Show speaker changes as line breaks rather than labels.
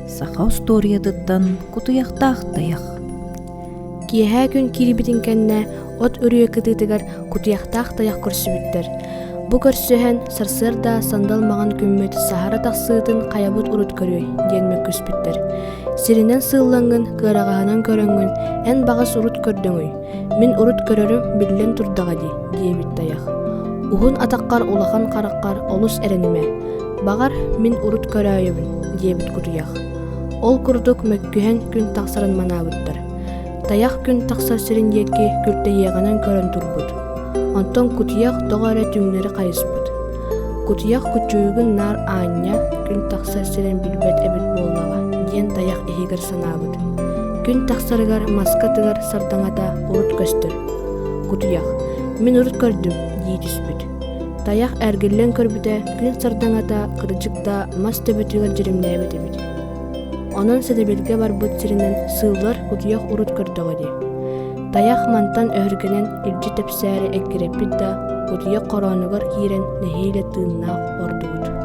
Саха остуоруйатыттан кутуйахтаах тайах.
Киэһээ күн киирбитин кэннэ от үрүйэ кытыытыгар кутуйахтаах тайах көрсүбүттэр. Бу көрсүһэн, сарсыарда сандал маҥан күммүт саһара тахсыытын хайабыт урут көрүөй диэн мөккүспүттэр. Сиринэн сыыллаҥҥын, кыараҕаһынан көрөҥҥүн, эн баҕас урут көрдөҥүй, мин урут көрөрүм биллэн турдаҕа дии, диэбит тайах. Уһун атаххар улахан хараххар олус эрэнимэ, баҕар, мин урут көрөөйөбүн, диэбит кутуйах. Ол курдук мөккүһэн күн тахсарын манаабыттар. Тайах күн тахсар сирин диэки күлтэйиэҕинэн көрөн турбут. Онтон кутуйах тоҕо эрэ түҥнэри хайыспыт. Кутуйах куччуйугун наар аанньа күн тахсар сирин билбэт эбит буоллаҕа диэн тайах иһигэр санаабыт. Күн тахсарыгар маска тыгар сардаҥата урут көстөр. Кутуйах «Мин урут көрдүм» дии түспүт. Тайах эргиллэн көрбүтэ, күн сардаҥата кырдьык да мас төбөтүгэр дьиримнээбит эбит. Онон сэдэбилгэ барбыт сиринэн сыыллар кутуйах урут көрдөҕө дии. Тайах мантан өһүргэнэн илдьи тэпсээри эккирэппит да, кутуйах хороонугар киирэн нэһиилэ тыыннаах ордубут.